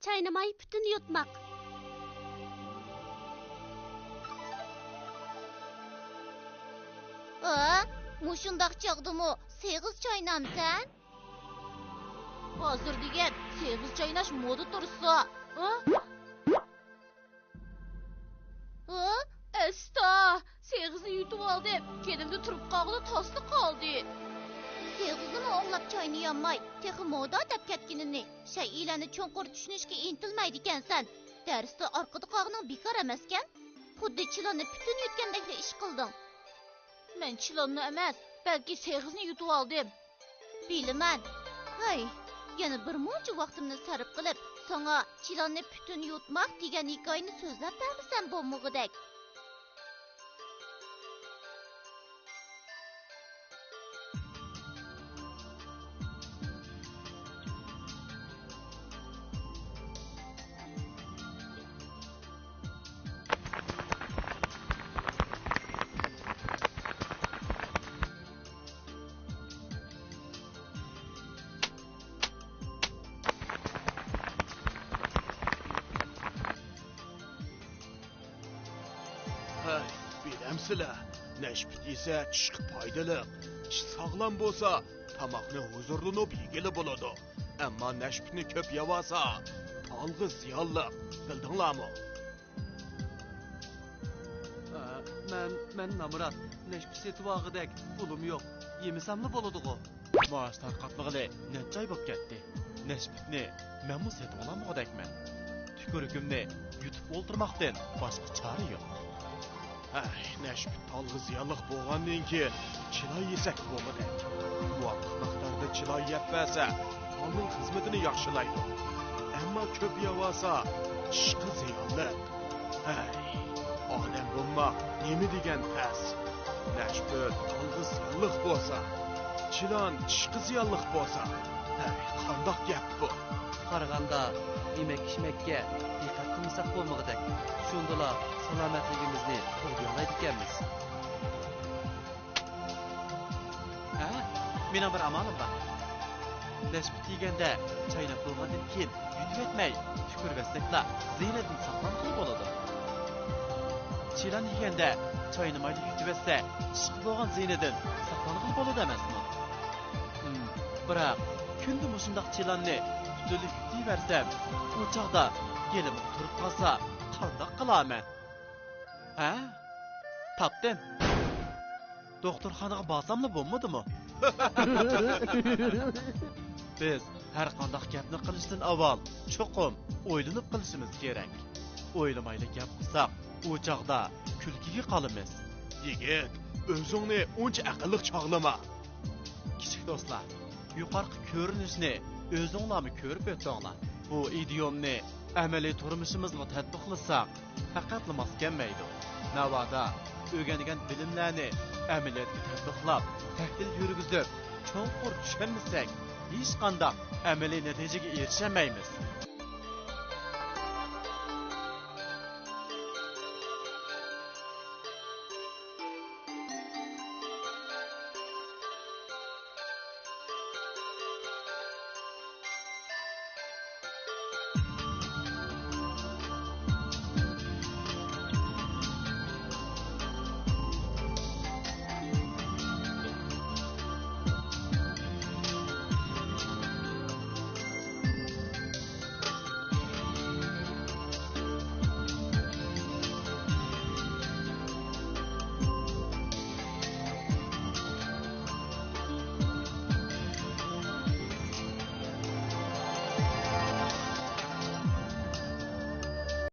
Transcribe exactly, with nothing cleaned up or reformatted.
چاينىماي پۈتۈن يۇتماق. ئا، مۇشۇنداق چاغدىمۇ سېغىز چاينامسەن؟ ھازىر دېگەن سېغىز چايناش مودا تۇرسا. ئا؟ ئا؟ ئەستا! سېغىزنى يۇتۇۋالدىم. كەينىمدە تۇرۇپ قالغىلى تاسلا قالدى. سېغىزنىمۇ ئاڭلاپ چاينىيالماي، تېخى مودا دەپ كەتكىنىنى، شەيئىلەرنى چوڭقۇر چۈشىنىشكە ئىنتىلمەيدىكەنسەن. دەرستە ئارقىدا قالغىنىڭ بىكار ئەمەسكەن. خۇددى چىلاننى پۈتۈن يۇتقاندەكلا ئىش قىلدىڭ. مەن چىلاننى ئەمەس، بەلكى سېغىزنى يۇتۇۋالدىم. بىلىمەن. ھەي، يەنە بىر مۇنچە ۋاقتىمنى سەرپ قىلىپ، ساڭا چىلاننى پۈتۈن يۇتماق دېگەن ھېكايىنى سۆزلەپ بەرمىسەم بولمىغۇدەك. ھەي، بىلەمسىلە، نەشپۈت يېسە چىشقا پايدىلىق. چىش ساغلام بولسا، تاماقنى ھۇزۇرلىنىپ يېگىلى بولىدۇ. ئەمما نەشپۈتنى كۆپ يەۋالسا، تالغا زىيانلىق. بىلدىڭلارمۇ؟ ئە، مەن، مەن نامرات. نەشپۈت سېتىۋالغۇدەك پۇلۇم يوق. يېمىسەملا بولىدىغۇ. مائاش تارقاتمىغىلى نەچچە ئاي بولۇپ كەتتى. نەشپۈتنى مەنمۇ سېتىۋالالمىغۇدەكمەن. تۈكۈرۈكۈمنى يۇتۇپ ئولتۇرماقتىن باشقا چارە يوق. ھەي، نەشپۈت تالغا زىيانلىق بولغاندىن كېيىن چىلا يېسەك بولغۇدەك. مۇۋاپىق مىقداردا چىلا يەپ بەرسە، تالنىڭ خىزمىتىنى ياخشىلايدۇ. ئەمما كۆپ يەۋالسا، چىشقا زىيانلىق. ھەي، ئادەم بولماق نېمە دېگەن پەس. نەشپۈت تالغا زىيانلىق بولسا، چىلان چىشقا زىيانلىق بولسا، ھەي، قانداق گەپ بۇ؟ قارىغاندا، يېمەك-ئىچمەككە دىققەت قىلمىساق بولمىغۇدەك. شۇندىلا سالامەتلىكىمىزنى قوغدىيالايدىكەنمىز. ھە، مېنىڭ بىر ئامالىم بار. نەشپۈت يېگەندە چايناپ بولغاندىن كېيىن يۇتۇۋەتمەي، تۈكۈرۈۋەتسەكلا زىيىنىدىن ساقلانغىلى بولىدۇ. چىلان يېگەندە چاينىمايلا يۇتۇۋەتسە، چىشقا بولغان زىيىنىدىن ساقلانغىلى بولىدۇ ئەمەسمۇ؟ ھىم، بىراق كۈندە مۇشۇنداق چىلاننى پۈتۈنلەي يۇتۇۋەرسەم، ئۇ چاغدا گېلىم قۇتۇرۇپ قالسا قانداق قىلارمەن؟ ھە؟ تاپتىم. دوختۇرخانىغا بارساملا بولمىدىمۇ؟ بىز ھەر قانداق گەپنى قىلىشتىن ئاۋۋال چوقۇم ئويلىنىپ قىلىشىمىز كېرەك. ئويلىمايلا گەپ قىلساق، ئۇ چاغدا كۈلكىگە قالىمىز. يىگىت، ئۆزۈڭنى ئۇنچە ئەقىللىق چاغلىما. كىچىك دوستلار، يۇقىرىقى كۆرۈنۈشنى ئۆزۈڭلارمۇ كۆرۈپ ئۆتتۈڭلار. بۇ ئىدىيومنى ئەمەلىي تۇرمۇشىمىزغا تەتبىقلىساق، پەقەتلا ماس كەلمەيدۇ. ناۋادا ئۆگەنگەن بىلىملەرنى ئەمەلىيەتكە تەتبىقلاپ، تەھلىل يۈرگۈزۈپ، چوڭقۇر چۈشەنمىسەك، ھېچقانداق ئەمەلىي نەتىجىگە ئېرىشەلمەيمىز.